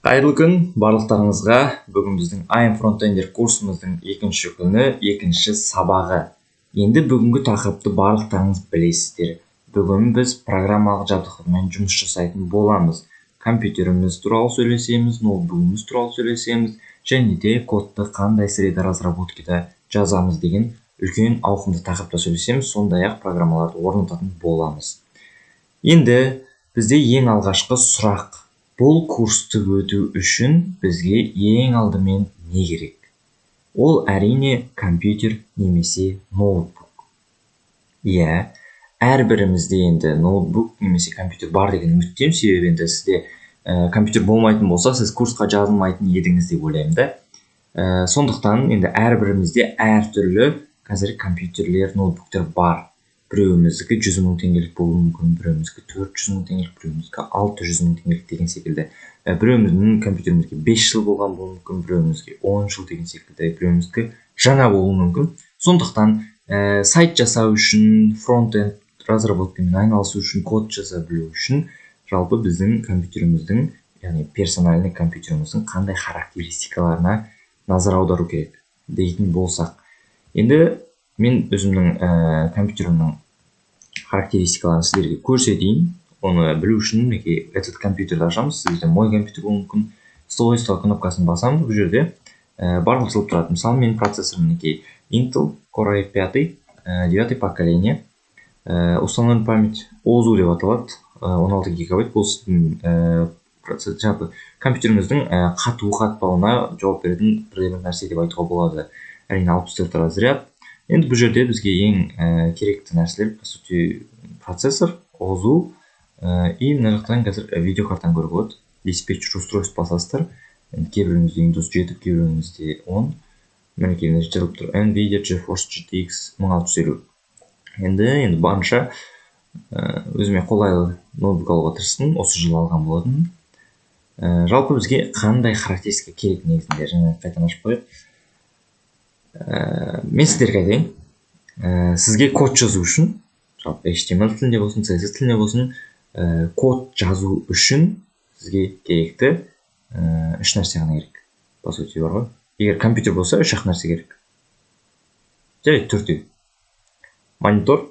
Қайырлы күн барлықтарыңызға! Бүгін біздің I'm Frontender курсымыздың екінші күні, екінші сабағы. Енді бүгінгі тақырыпты барлықтарыңыз білесіздер. Бүгін біз программалық жабдықтармен жұмыс жасайтын боламыз. Компьютеріміз туралы сөйлесеміз, ноутбугіміз туралы сөйлесеміз және де кодты қандай среда разработкада жазамыз деген үлкен ауқымды тақырыпта сөйлесеміз. Сондай ақ программаларды орнататын боламыз. Енді бізде ең алғашқы сұрақ: бұл курсты өту үшін бізге ең алдымен не керек? Ол, әрине, компьютер немесе ноутбук. Иә, әрбірімізде енді ноутбук немесе компьютер бар деген үміттемін, себебі енді сізде компьютер болмайтын болса, сіз курсқа жазылмайтын едіңіз деп ойлаймын да. Сондықтан енді әрбірімізде әртүрлі қазір компьютерлер, ноутбуктер бар. Біреуіміздікі 100 000 теңгелік болуы мүмкін, біреуіміздікі 400 000 теңгелік, біреуіміздікі 600 000 теңгелік деген секілді. Біреуіміздің компьютерімізге 5 жыл болған болуы мүмкін, біреуімізге 10 жыл деген секілді, біреуіміздікі жаңа болуы мүмкін. Сондықтан сайт жасау үшін, фронтенд разработкамен айналысу үшін, код жаза білу үшін жалпы біздің компьютеріміздің, яғни персональный компьютеріміздің қандай характеристикаларына назар аудару керек дейтін болсақ, енді мен өзімнің компьютерімнің характеристикаларын сіздерге көрсетейін. Оны білу үшін, мінекей, «Этот компьютерді» ашамыз. Сізде «Мой компьютер» болуы мүмкін. «Свойства» кнопкасын басамыз, бұл жерде барлығы жазылып тұрады. Мысалы, менің процессорым, мінекей, Intel Core i5, девятое поколение, установлен память ОЗУ деп аталады, 16 гигабайт. Бұл сіздің жалпы компьютеріңіздің қату қатпауына жауап беретін бірде бір нәрсе деп айтуға болады. Әрине, 64 разряд. Енді бұл жерде бізге ең керекті нәрселер, по сути, процессор, ОЗУ и мына жақтан қазір видеокартаны көруге болады. «Диспетчер устройств» басасыздар. Енді кейбіреуіңізде Windows 7, кейбіреуіңізде 10. Мінекей, мына жерде жазылып тұр: Nvidia GeForce GTX 1650. Енді барынша өзіме қолайлы ноутбук алуға тырыстым, осы жылы алған болатынмын. Жалпы бізге қандай характеристика керек негізінде? Жаңа қайтадан ашып қояйық. Мен сіздерге айтайын, сізге код жазу үшін, жалпы HTML тілінде болсын, CSS тілінде болсын, код жазу үшін сізге керекті үш нәрсе ғана керек, по сути, бар ғой. Егер компьютер болса, үш ақ нәрсе керек. Жарайды, төртеу: монитор,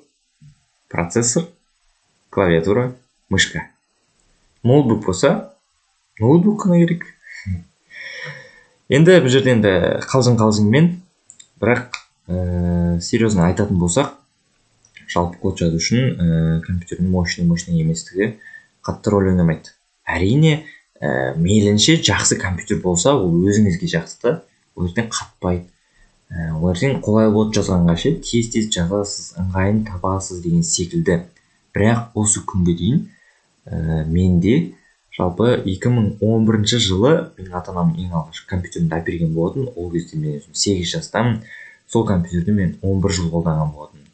процессор, клавиатура, мышка. Ноутбук болса, ноутбук қана керек. Енді бұл жерде енді қалжың қалжыңмен, бірақ серьезно айтатын болсақ, жалпы код жазу үшін компьютердің мощный мощный еместігі қатты рөл ойнамайды. Әрине, мейлінше жақсы компьютер болса, ол өзіңізге жақсы да, ол ертең қатпайды, ол ертең қолайлы болады жазғанға ше, тез тез жазасыз, ыңғайын табасыз деген секілді. Бірақ осы күнге дейін менде жалпы 2011 жылы менің ата анам ең алғаш компьютерімді әперген болатын. Ол кезде мен өзім 8 жастамын. Сол компьютерді мен 11 жыл қолданған болатынмын.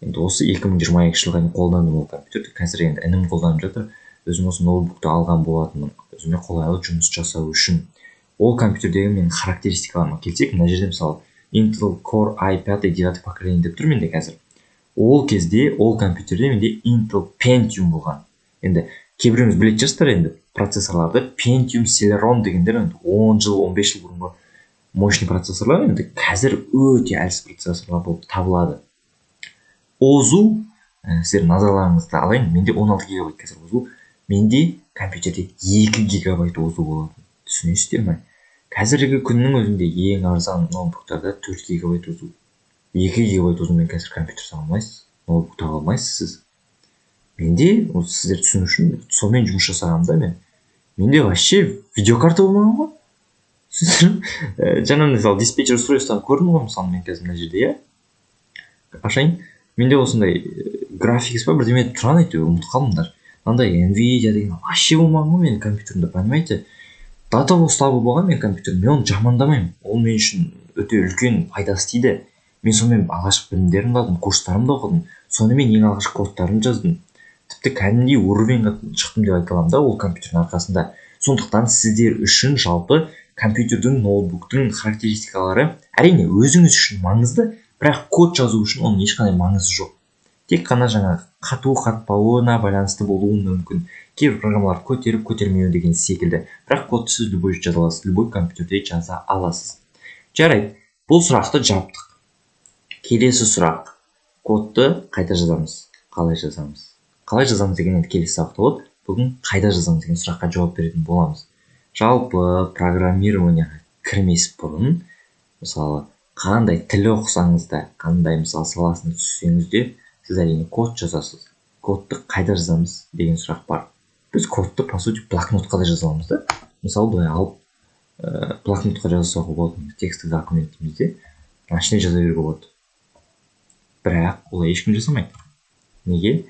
Енді осы 2022 жылға дейін қолдандым ол компьютерді. Қазір енді інім қолданып жатыр. Өзім осы ноутбукты алған болатынмын өзіме қолайлы жұмыс жасау үшін. Ол компьютердегі менің характеристикаларыма келсек, мына жерде, мысалы, Intel Core i5 девятое поколение деп тұр менде қазір. Ол кезде ол компьютерде менде Intel Pentium болған. Енді кейбіреуіңіз білетін шығарсыздар енді процессорларды. Pentium, Celeron дегендер енді 10 жыл, 15 жыл бұрынғы мощный процессорлар, енді қазір өте әлсіз процессорлар болып табылады. ОЗУ, сіздердің назарларыңызды алайын, менде 16 гигабайт қазір ОЗУ. Менде компьютерде 2 гигабайт ОЗУ болатын, түсінесіздер ме? Қазіргі күннің өзінде ең арзан ноутбуктарда 4 гигабайт ОЗУ. 2 гигабайт ОЗУмен қазір компьютер таба алмайсыз, ноутбук таба алмайсыз сіз. Менде, осы сіздер түсіну үшін, сонымен жұмыс жасағанымда менде вообще видеокарта болмаған ғой. Жаңа, мысалы, диспетчер устройствоны көрдім ғой. Мысалы, мен қазір мына жерде, иә, ашайын. Менде осындай графикс па, бірдеме тұрған, әйтеуір ұмытып қалдым даже. Мынандай Nvidia деген вообще болмаған ғой менің компьютерімде, понимаете? До того слабый болған менің компьютерім. Мен оны жамандамаймын, ол мен үшін өте үлкен пайдасы тиді. Мен сонымен алғашқы білімдерімді алдым, курстарымды оқыдым, сонымен ең алғашқы кодтарымды жаздым, тіпті кәдімгідей уровеньға шықтым деп айта аламын да ол компьютердің арқасында. Сондықтан сіздер үшін жалпы компьютердің, ноутбуктың характеристикалары, әрине, өзіңіз үшін маңызды, бірақ код жазу үшін оның ешқандай маңызы жоқ. Тек қана жаңағы Қату қатпауына байланысты болуы мүмкін. Кейбір программалар көтеріп, көтермеуі деген секілді. Бірақ кодты сіз любой жаза аласыз, любой компьютерде жаза аласыз. Жарайды, бұл сұрақты жаптық. Келесі сұрақ: кодты қайда жазамыз, қалай жазамыз? Қалай жазамыз деген енді келесі сабақта болады. Бүгін қайда жазамыз деген сұраққа жауап беретін боламыз. Жалпы, программированияға кірмес бұрын, мысалы, қандай тіл оқысаңыз да, қандай, мысалы, саласына түссеңіз де, сіз, әрине, код жазасыз. Кодты қайда жазамыз деген сұрақ бар. Біз кодты, по сути, блокнотқа да жаза аламыз да. Мысалы, былай алып, блокнотқа жаза салуға болады, текстовый документ дейміз де, мына ішіне жаза беруге болады. Бірақ олай ешкім жасамайды. Неге?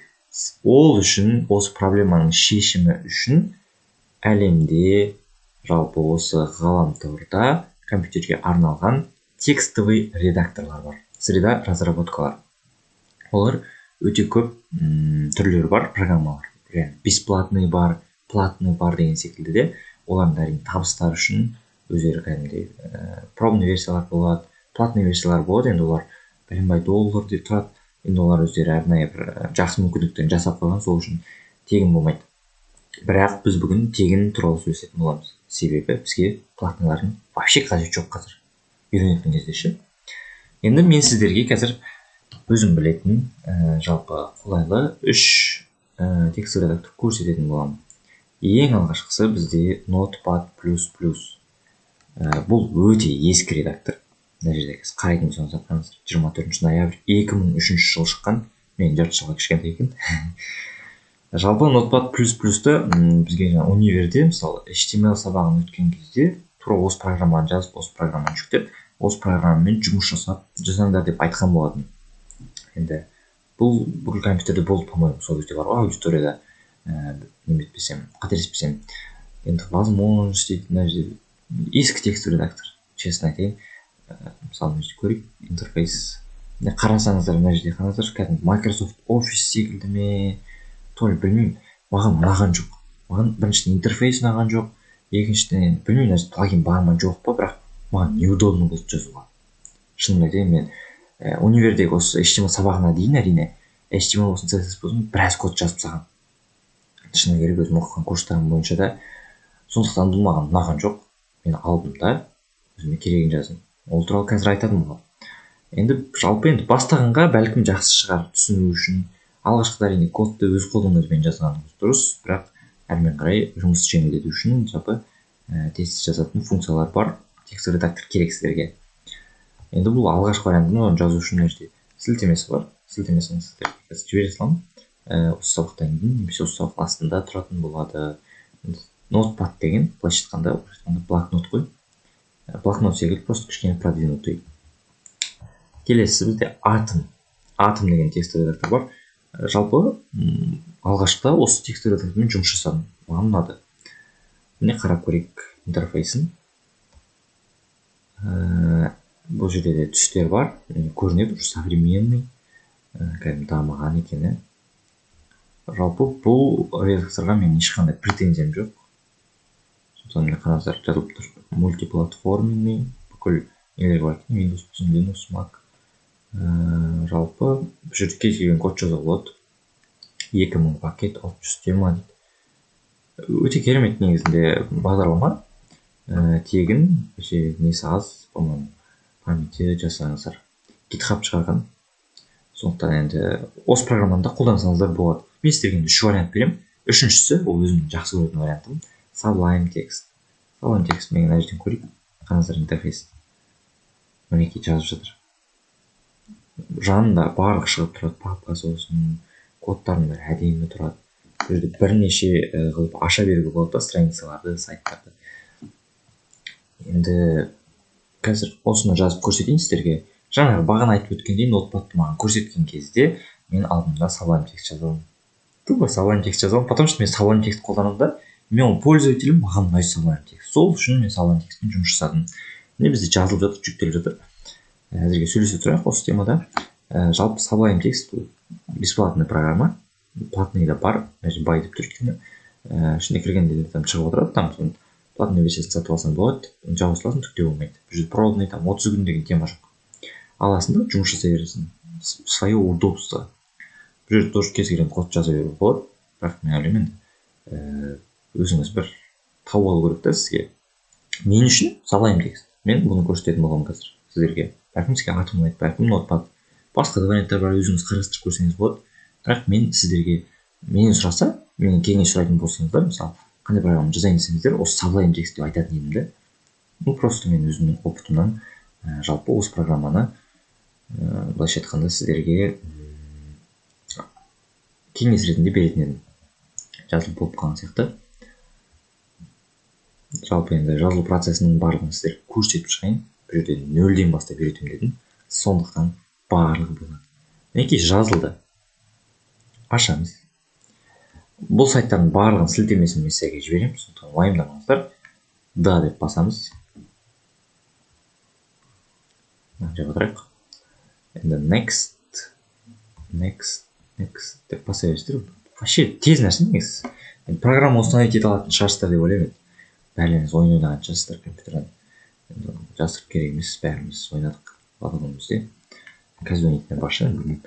Ол үшін, осы проблеманың шешімі үшін әлемде, жалпы осы ғаламторда компьютерге арналған текстовый редакторлар бар, среда разработкалар. Олар өте көп, түрлері бар программалар, бесплатный бар, платный бар деген секілді де. Олардың, әрине, табыстары үшін өздері кәдімгідей пробный версиялар болады, платный версиялар болады. Енді олар бәленбай доллар деп тұрады. Енді олар өздері арнайы бір жақсы мүмкіндіктерін жасап қойған, сол үшін тегін болмайды. Бірақ біз бүгін тегін туралы сөйлесетін боламыз, себебі бізге платныйлардың вообще қажеті жоқ қазір үйренетін кезде ше. Енді мен сіздерге қазір өзім білетін, жалпы қолайлы үш текстовый редактор көрсететін боламын. Ең алғашқысы бізде Notepad++. Бұл өте ескі редактор. Мына жерде қазір қарайтын болсаңыздар, қараңыздар, 24 ноябрь 2003 жылы шыққан, мен жарты жылға кішкентай екен. Жалпы, Notepad++-ты бізге жаңа универде, мысалы, HTML сабағын өткен кезде тура осы программаны жазып, осы программаны жүктеп, осы программамен жұмыс жасап жасаңдар деп айтқан болатын. Енді бұл бүкіл компьютерде болды, по моему, сол кезде бар ғой аудиторияда, неметпесем, қателеспесем. Енді возможность дейді. Мына жерде ескі текстовый редактор, честно айтайын. Мысалы, мына жерде көрейік интерфейс. Міне, қарасаңыздар, мына жерде қараңыздаршы, кәдімгі Microsoft Office секілді ме, то ли, білмеймін. Маған ұнаған жоқ. Маған, біріншіден, интерфейс ұнаған жоқ, екіншіден, енді білмеймін, мына жерде плагин бар ма, жоқ па, бірақ маған неудобно болды жазуға. Шынымды айтайын, мен универдегі осы HTML сабағына дейін, әрине, HTML болсын, CSS болсын, біраз код жазып тастағанмын, шыны керек, өзім оқыған курстарым бойынша да. Сондықтан бұл маған ұнаған жоқ. Мен алдым да, өзіме керегін жаздым. Ол туралы қазір айтатын боламын. Енді жалпы, енді бастағанға бәлкім жақсы шығар түсіну үшін. Алғашқыда, әрине, кодты өз қолыңызбен жазғаныңыз дұрыс, бірақ әрмен қарай жұмысты жеңілдету үшін жалпы тез жазатын функциялар бар текстовый редактор керек сіздерге. Енді бұл алғашқы вариантын. Оны жазу үшін мына жерде сілтемесі бар. Сілтемесін сіздерге қазір жібере саламын осы сабақтан кейін немесе осы сабақтың астында тұратын болады. Notepad деген, былайша айтқанда, блокнот қой, блокнот секілді, просто кішкене продвинутый. Келесі бізде Atom. Atom деген текстовый редактор бар. Жалпы, алғашқыда осы текстовый редактормен жұмыс жасадым, маған ұнады. Міне, қарап көрейік интерфейсін. Бұл жерде де түстер бар, көрінеді, уже современный, кәдімгі дамыған екені. Жалпы, бұл редакторға менің ешқандай претензиям жоқ. Сондықтан, міне, қараңыздар, жазылып тұр: мультиплатформенный, бүкіл нелер бар екен, Windows болсын, Linux, Mac. Жалпы, бұл жерде кез келген код жазуға болады. 2000 пакет, 600 тема дейді. Өте керемет негізінде бағдарлама. Тегін, вообще несі аз, по моему, памяти жасаңыздар. GitHub шығарған. Сондықтан енді осы программаны да қолдансаңыздар болады. Мен сіздерге енді үш вариант беремін. Үшіншісі, ол өзімнің жақсы көретін вариантым, Sublime Text. Sublime Text, мен мына жерден көрейік. Қараңыздар, интерфейс, мінекей, жазып жатыр. Жанында барлығы шығып тұрады, папкасы болсын, кодтардың бәрі әдемі тұрады. Бұл жерде бірнеше қылып аша беруге болады да страницаларды, сайттарды. Енді қазір осыны жазып көрсетейін сіздерге. Жаңағы бағана айтып өткендей, Notepad ты маған көрсеткен кезде мен алдым да, Sublime Text жазып алдым. Тупо Sublime Text жазып алдым, потому что мен Sublime Text қолданамын да, мен оның пользователім, маған ұнайды Sublime Text, сол үшін мен Sublime Text пен жұмыс жасадым. Міне, бізде жазылып жатыр, жүктеліп жатыр. Әзірге сөйлесе тұрайық осы темада. Жалпы, Sublime Text бұл бесплатный программа, платный да бар. Мына жерде buy деп тұр, өйткені ішіне кіргенде там шығып отырады. Там соның платный версиясын сатып алсаң болады, жаба саласың, түк те болмайды. Бұл жерде пробный там 30 күн деген тема жоқ, аласың да, жұмыс жасай бересің в свое удобство. Бұл жерде тоже кез келген код жаза беруге болады, бірақ мен ойлаймын енді өзіңіз бір тауып алу керек та сізге. Мен үшін Sublime Text. Мен бұны көрсететін боламын қазір сіздерге. Бәлкім сізге Atom ұнайды, бәлкім Notepad, басқа да варианттар бар, өзіңіз қарастырып көрсеңіз болады. Бірақ мен сіздерге, менен сұраса, менен кеңес сұрайтын болсаңыздар, мысалы, қандай программа жазайын десеңіздер, осы Sublime Text деп айтатын едім де. Ну, просто мен өзімнің опытымнан жалпы осы программаны былайша айтқанда сіздерге кеңес ретінде беретін едім. Жазылып болып қалған сияқты. Жалпы енді жазылу процесінің барлығын сіздерге көрсетіп шығайын. Бұл жерде нөлден бастап үйретемін дедім, сондықтан барлығы болады. Мінекей жазылды. Ашамыз. Бұл сайттардың барлығын сілтемесін мен сіздерге жіберемін, сондықтан уайымдамаңыздар. Да деп басамыз. Жаба тұрайық. Енді next, next, next деп баса бересіздер. Вообще тез нәрсе негізі. Енді программа установить ете алатын шығарсыздар деп ойлаймын. Бәріңіз ойын ойнаған шығарсыздар компьютерден. Енді жасырып керек емес, бәріміз ойнадық бала күнімізде. Қазір ойнайтындар бар шығар, білмеймін.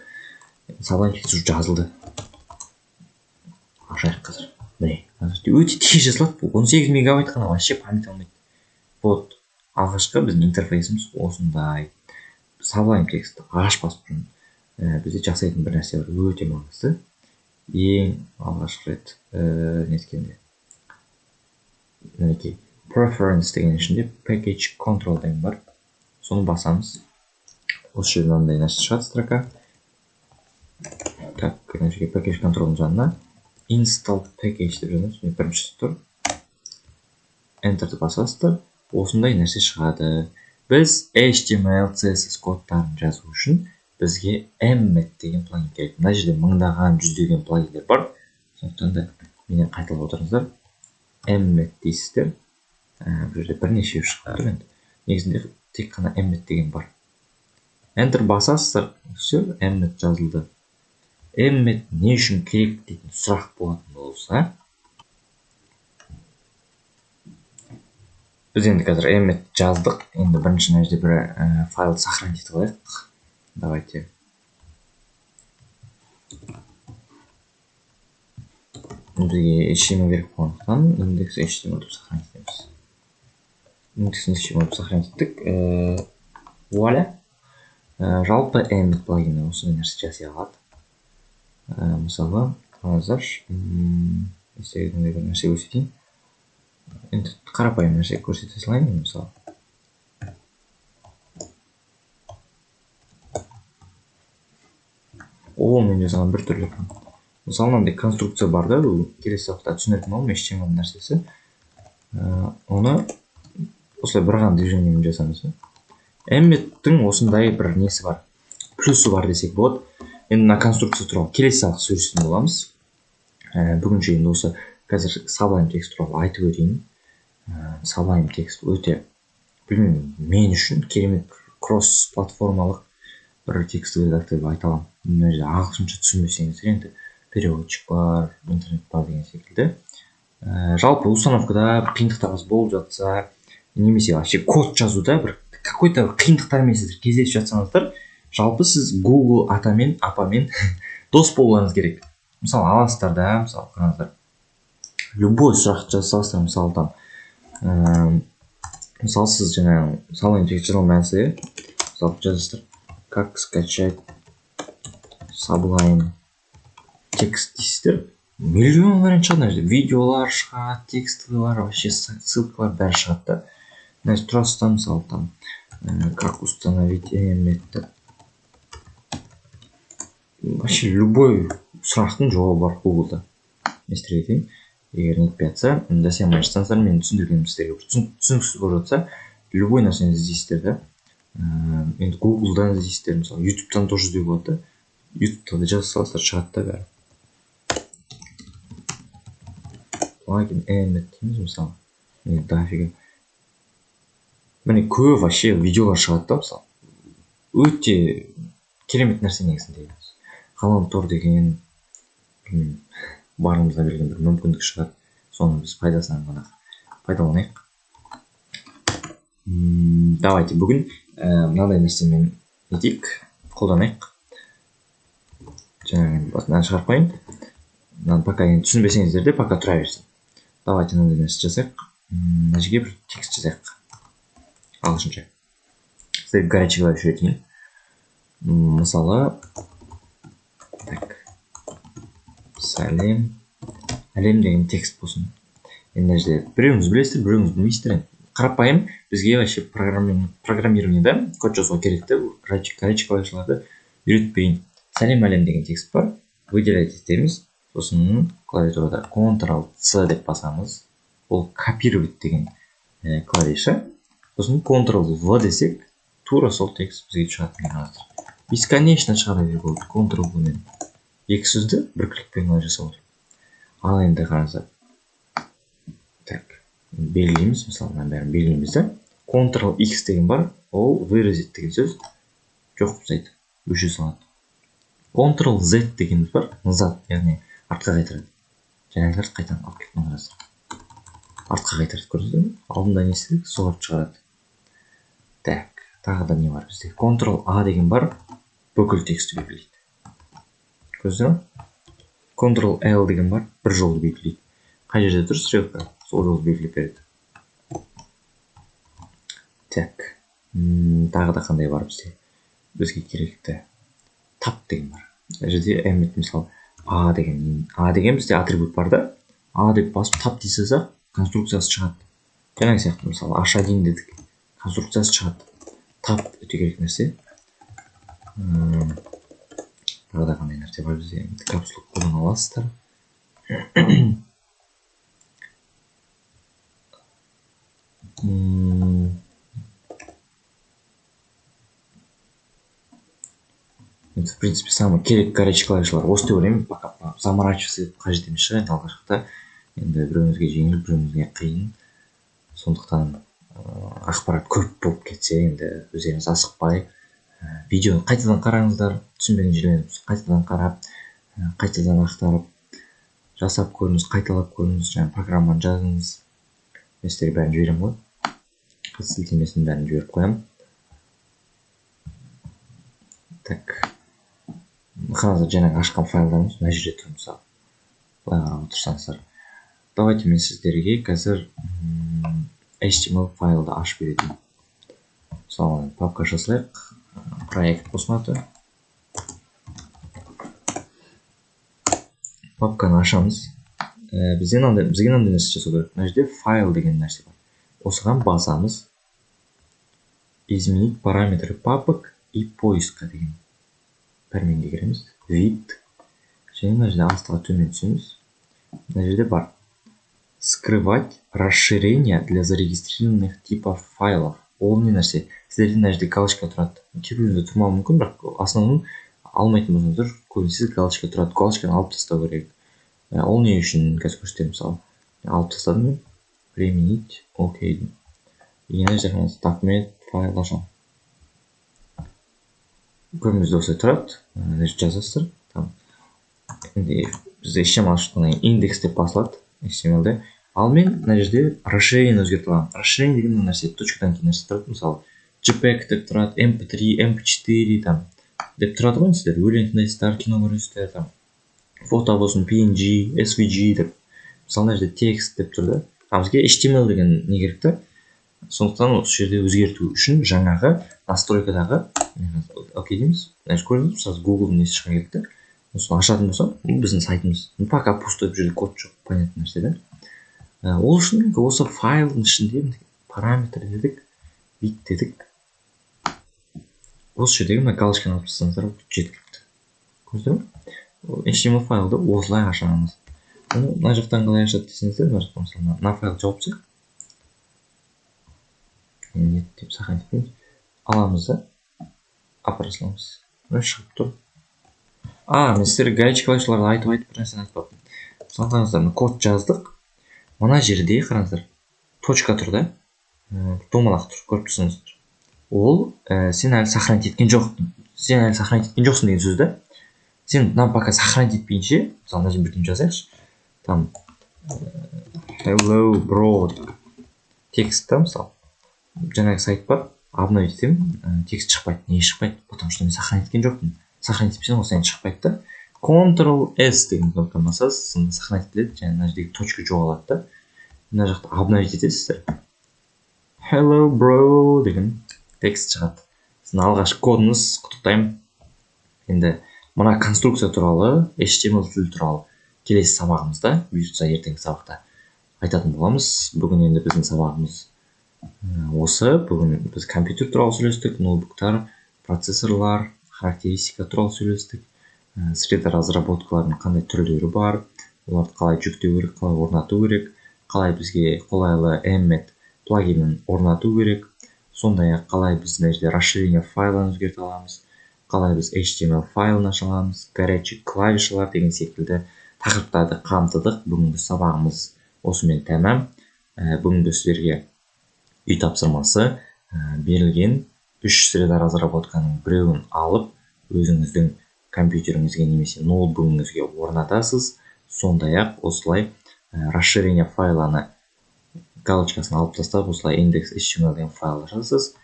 Sublime Text уже жазылды. Ашайық қазір. Міне, өте тез жазылады бұл. 18 мегабайт қана, вообще память алмайды. Вот, алғашқы біздің интерфейсіміз осындай. Sublime Text ашпас бұрын бізде жасайтын бір нәрсе бар, өте маңызды. Ең алғашқы рет неткенде, мінекей, Preference деген ішінде Package Control деген бар. Соны басамыз. Осы жерде мынандай нәрсе шығады, строка. Так, мына жерге Package Control'дың жанына Install Package деп жазамыз. Міне, біріншісі тұр. Enter'ді басасыздар. Осындай нәрсе шығады. Біз HTML, CSS кодтарын жазу үшін бізге Emmet деген плагин керек. Мына жерде мыңдаған, жүздеген плагиндер бар. Сондықтан да менен қайталап отырыңыздар. Emmet дейсіздер. Бұл жерде бірнешеуі шығып тұр енді. Негізінде тек қана Emmet деген бар. Enter басасыздар, все, Emmet жазылды. Emmet не үшін керек дейтін сұрақ болатын болса, біз енді қазір Emmet жаздық. Енді бірінші мына жерде бір файлды сохранить етіп алайық. Давайте. Бізге HTML керек болғандықтан индекс HTML деп сохранить етеміз. Индекс HTML деп сохранить еттік. Вуаля. Жалпы Emmet плагині осындай нәрсе жасай алады. Мысалы, қараңыздаршы, бір нәрсе көрсетейін. Енді қарапайым нәрсе көрсете салайын, мысалы. О, мен жасаған бір түрлі. Мысалы, мынандай конструкция бар да, бұл келесі сабақта түсінетін боламын, HTML нәрсесі. Оны осылай бір ғана движениемен жасамыз. Emmet'тің осындай бір несі бар, плюсы бар десек болады. Енді мына конструкция туралы келесі сабақта сөйлесетін боламыз. Бүгінше енді осы қазір Sublime Text туралы айтып өтейін. Sublime Text өте, білмеймін, мен үшін керемет бір кросс платформалық бір текстовый редактор деп айта аламын. Мына жерде ағылшынша түсінбесеңіздер енді переводчик бар, интернет бар деген секілді. Жалпы установкада қиындықтарыңыз болып жатса, немесе вообще код жазуда бір какой-то қиындықтармен сіздер кездесіп жатсаңыздар, жалпы сіз Google атамен, апамен дос болуларыңыз керек. Мысалы, аласыздар да, мысалы, қараңыздар, любой сұрақты жаза саласыздар, мысалы, там, мысалы, сіз жаңағы Sublime Text жаза алмайсыз, иә? Мысалы, жазасыздар, как скачать Sublime Text дейсіздер, миллион вариант шығады. Мына жерде видеолар шығады, текстовыйлар, вообще ссылкалар бәрі шығады да. Мына жерде тұрасыз да, мысалы, там, как установить Emmet деп. Вообще любой сұрақтың жауабы бар Google'да. Мен сіздерге айтайын, егер нетпей жатса, жасай алмай жатсаңыздар, мен түсіндіргенім сіздерге бір түсініксіз болып жатса, любой нәрсені іздейсіздер да. Енді Google'дан іздейсіздер, мысалы, YouTube'дан тоже іздеуге болады да. YouTube'да да жаза саласыздар, шығады да бәрі. Плагин Emmet дейміз, мысалы. Міне, дофига. Міне, көп вообще видеолар шығады да, мысалы. Өте керемет нәрсе негізінде. Ғаламтор деген, білмеймін, барлығымызға берген бір мүмкіндік шығар. Соны біз пайдасынан ғана пайдаланайық. Давайте бүгін мынандай нәрсемен нетейік, қолданайық. Жаңағы мынаны шығарып қояйын. Мынаны пока енді түсінбесеңіздер де, пока тұра берсін. Давайте мынандай нәрсе жасайық. Мына жерге бір текст жазайық. Ағылшынша. Сіздерге горячий клавиш үйретейін. Мысалы, так, сәлем, әлем деген текст болсын. Енді мына жерде біреуіңіз білесіздер, біреуіңіз білмейсіздер. Қарапайым бізге вообще программированиеда код жазуға керек те, горячий клавишаларды үйретпейін. Сәлем әлем деген текст бар. Выделять етеміз. Сосын клавиатурада Ctrl-C деп басамыз. Ол копировать деген клавиша. Сосын Ctrl-V десек, тура сол текст бізге шығады. Бесконечно шығара беруге болады Ctrl-V мен. Екі сөзді бір кликпен ғана жасап отыр. Ал енді қараңыздар. Так, белгілейміз, мысалы, мынаның бәрін белгілейміз да. Ctrl-X деген бар, ол вырезать деген сөз, жоқ тастайды, өшіре салады. Ctrl-Z дегеніміз бар, назад, яғни артқа қайтарады. Жаңағыларды қайтадан алып кетіп қараңыздар. Артқа қайтарады, көрдіңіздер ме? Алдында не істедік, соларды шығарады. Так, тағы да не бар бізде? Ctrl-A деген бар, бүкіл текстті белгілейді. Көрдіңіздер ме? Ctrl-L деген бар, бір жолды белгілейді. Қай жерде тұр стрелка, сол жолды белгілеп береді. Так, тағы да қандай бар бізде? Бізге керекті тап деген бар. Мына жерде M, мысалы, А деген, А деген бізде атрибут бар да. А деп басып тап дей салсақ, конструкциясы шығады. Жаңағы сияқты, мысалы, H1 дедік, конструкциясы шығады. Тап өте керек нәрсе. Тағы да қандай нәрсе бар бізде? Капсул қолдана аласыздар. В принципе, самый керек горячий клавишалар осы деп ойлаймын. Пока заморачиваться етіп қажет емес шығар енді алғашқыда. Енді біреуіңізге жеңіл, біреуіңізге қиын. Сондықтан ақпарат көп болып кетсе, енді өздеріңіз асықпай видеоны қайтадан қараңыздар, түсінбеген жерлерін қайтадан қарап, қайтадан ақтарып, жасап көріңіз, қайталап көріңіз, жаңа программаны жазыңыз. Мен сіздерге бәрін жіберемін ғой. Сілтемесін бәрін жіберіп қоямын. Так, қазір жаңағы ашқан файлдарымыз мына жерде тұр, мысалы. Былай қарап отырсаңыздар. Давайте мен сіздерге қазір HTML файлды ашып берейін. Мысалы, папка жасайық. Проект болсын аты. Папканы ашамыз. Бізге мынандай нәрсе жасау керек. Мына жерде файл деген нәрсе бар. Осыған басамыз. Изменить параметры папок и поиска деген пәрменге кіреміз. Вид. Және мына жерде астыға төмен түсеміз. Мына жерде бар. Скрывать расширение для зарегистрированных типов файлов. Ол не нәрсе? Сіздерде мына жерде галочка тұрады. Кейбіреуінде тұрмауы мүмкін, бірақ основном алмайтын болсаңыздар, көбінесе галочка тұрады. Галочканы алып тастау керек. Ол не үшін? Қазір көрсетемін, мысалы. Алып тастадым мен. Применить, окей. Енді жерде документ, файл ашамын. Көбімізде осылай тұрады. Мына жерде жазасыздар. Там енді бізде HTML ашқаннан кейін индекс деп басылады HTML-де. Ал мен мына жерде расширение өзгерте аламын. Расширение деген мына нәрсе, точкадан кейін нәрсе тұрады. Мысалы, JPEG деп тұрады, MP3, MP4 там деп тұрады ғой. Сіздер өлең тыңдайсыздар, кино көресіздер, там фото болсын, PNG, SVG деп. Мысалы, мына жерде текст деп тұр да. А бізге HTML деген не керек та? Сондықтан осы жерде өзгерту үшін жаңағы настройкадағы окей дейміз. Мына жерде көрдіңіз, мысалы, Google-дың несі шыға келді да. Осыны ашатын болсам, бұл біздің сайтымыз. Пока пустой, бұл жерде код жоқ, понятный нәрсе да. Ол үшін осы файлдың ішінде параметр дедік, вид дедік. Осы жердегі мына галочканы алып тастасаңыздар жеткілікті. Көрдіңіздер ме? HTML файлды осылай ашамыз. Оны мына жақтан қалай ашады десеңіздер, мына жақтан, мысалы, мына файлды жауып тастайық. Нет деп сохранить етпейміз. Аламыз да, апара саламыз. Міне шығып тұр. Мен сіздерге горячий клавишаларды айтып бір нәрсені айтпаппын. Мысалы, қараңыздар, мына код жаздық. Мына жерде қараңыздар, точка тұр да, домалақ тұр, көріп тұрсыңыздар. Ол сен әлі сохранить еткен жоқ, сен әлі сохранить еткен жоқсың деген сөз да. Сен мынаны пока сохранить етпейінше, мысалы, мына жерде бірдеңе жазайықшы. Там hello bro деп текст та, мысалы, жаңағы сайт бар, обновить етемін, текст шықпайды. Неге шықпайды? Потому что мен сохранить еткен жоқпын. Сохранить етпесең, ол сен шықпайды да. Ctrl S деген кнопканы басасыз, сонда сохранить етіледі және мына жердегі точка жоғалады да. Мына жақта обновить етесіздер, «Hello, bro» деген текст шығады. Сіздің алғашқы кодыңыз, құттықтаймын. Енді мына конструкция туралы, HTML тілі туралы келесі сабағымызда, бұйыртса, ертеңгі сабақта айтатын боламыз. Бүгін енді біздің сабағымыз осы. Бүгін біз компьютер туралы сөйлестік, ноутбуктар, процессорлар, характеристика туралы сөйлестік, среда разработкалардың қандай түрлері бар, оларды қалай жүктеу керек, қалай орнату керек, қалай бізге қолайлы Emmet плагинін орнату керек, сондай ақ қалай біз мына жерде расширение файлын өзгерте аламыз, қалай біз HTML файлын аша аламыз, горячий клавишалар деген секілді тақырыптарды қамтыдық. Бүгінгі сабағымыз осымен тәмам. Бүгінгі сіздерге үй тапсырмасы: берілген үш среда разработканың біреуін алып, өзіңіздің компьютеріңізге немесе ноутбугіңізге орнатасыз. Сондай ақ осылай расширение файланы галочкасын алып тастап, осылай index HTML деген файл ашасыз.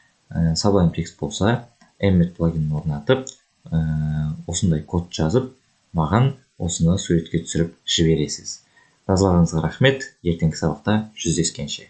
Sublime Text болса, Emmet плагинін орнатып, осындай код жазып, маған осыны суретке түсіріп жібересіз. Назарларыңызға рахмет, ертеңгі сабақта жүздескенше.